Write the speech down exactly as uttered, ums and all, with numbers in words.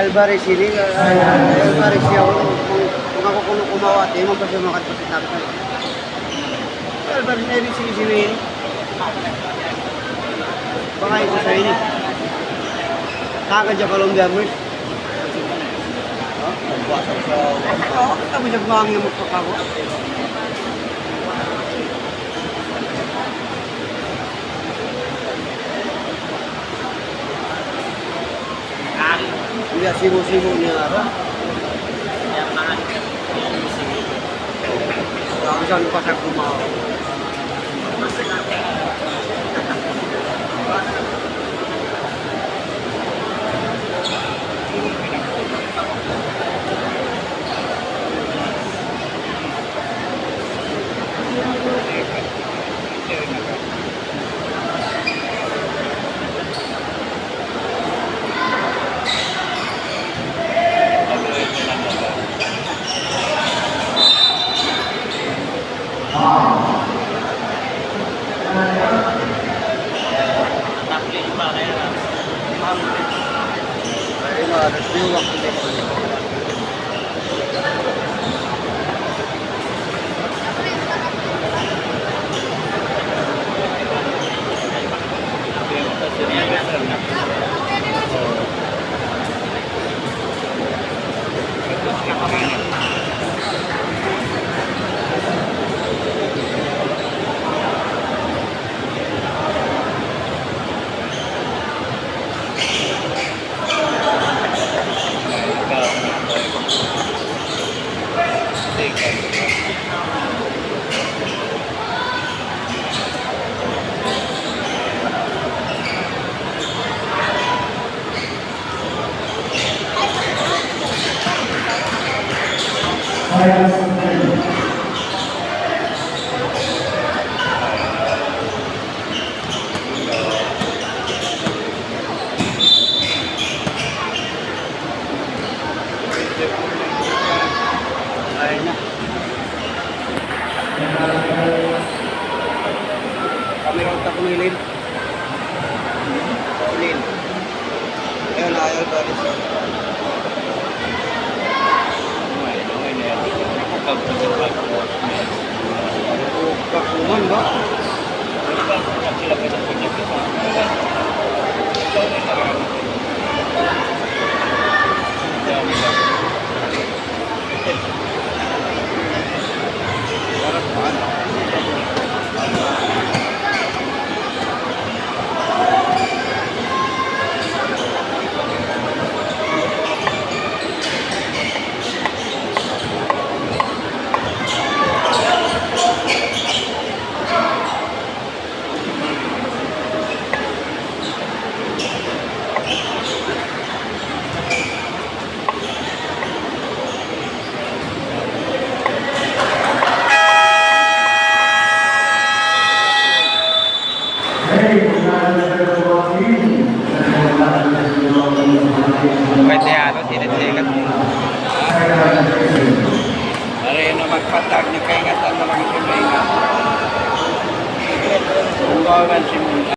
Alvarez ini, eh, Alvarez siya, kung, kung aku kunu' kumawa', di' man pa siya makadpasitan. Alvarez na rin sini-sini. Baka isa sa ini. Taga dyan Colombia mo eh. Oh, nagbuwasa sa, oh, tapos yung mga ngamot pa ako. Hindi, sibu-sibu niya ata. Kaya minsan pasag kumawa'. Ay na. Kami raw ta kumilin. Kumilin. Ayun, ayaw, pare. Pagkuman ba? Pwede ano, sinisikat. Ari na magpatag, nagkaingatan na lang yung kaingat. Ang bawagan si Munda.